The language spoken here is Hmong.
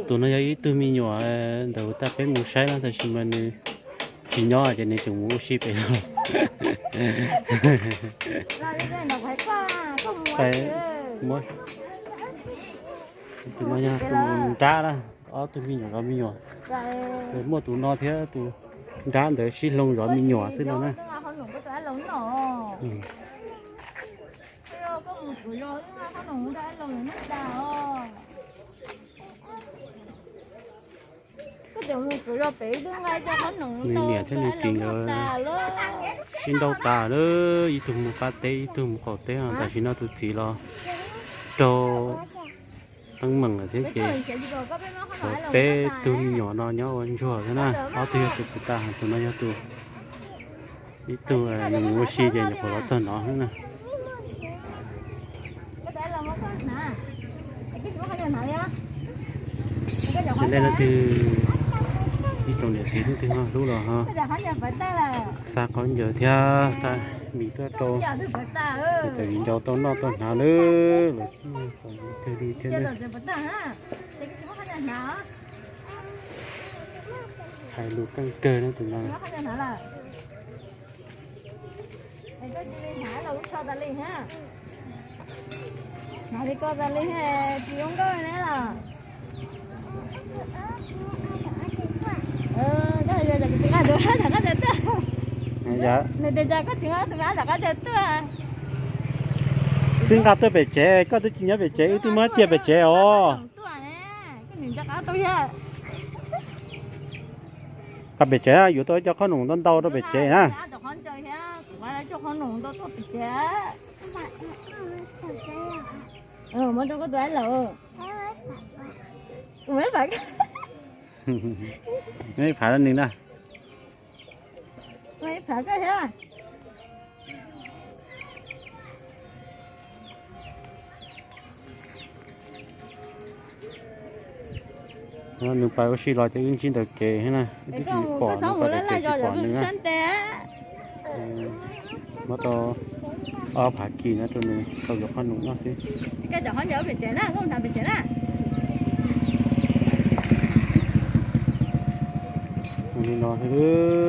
Tus no yog ib tug me nyuam ntawm tag peb mus saib no, tab sis mas nws tsis nyob ces nws tseem mus ua si pem los. Tus no yog tus nrab na, ob tug me nyuam zov me nyuam. Muaj tus no thiab tus nrab ntawd sib hloov zov me nyuam xwb no na. Nws niam thiab nws txiv nkawd sib nrauj tas lawm, ib tug mus qab teb ib tug mus qaum teb. Tam sim no tus txiv los raug teeb meem lawm thiab ces peb tug me nyuam no nyob ua ntsuag thiab na. Ob tug yog tus puas tas, tus no yog tus ib tug nws mus ua si ces nyuam qhuav los txog no xwb na. Ntej no twg ib tsoom niam txiv leej twg ho hlub los ho xa khaub ncaws thiab xa mis tuaj rau cov viv ncaus tau noj tau hnav lawm los twg li thiab na. Hais lus keej kawg no tus no. Hnav li koj tas li tsis zoo nkauj ne los. Koj yog kuv tsis nqa tus me nyuam rov qab tuaj. Nws tias cas koj tsis nqa tus me nyuam rov qab tuaj. Twb nqa tuaj pem tsev, koj twb tsis nyob pem tsev, wb twb muab cia pem tsev os. Nqa pem tsev, yuav tau cov qhob noom ntau ntau rau pem tsev na. Phav nws na. Nws pais ua si los ces wb ntsib ntawm kev na, wb twb tsis pom nws, pais ntawm kev tsis pom nws na. Muab tau ob phav kis no rau nws tau yuav qhob noom noj xwb. Li no xwb.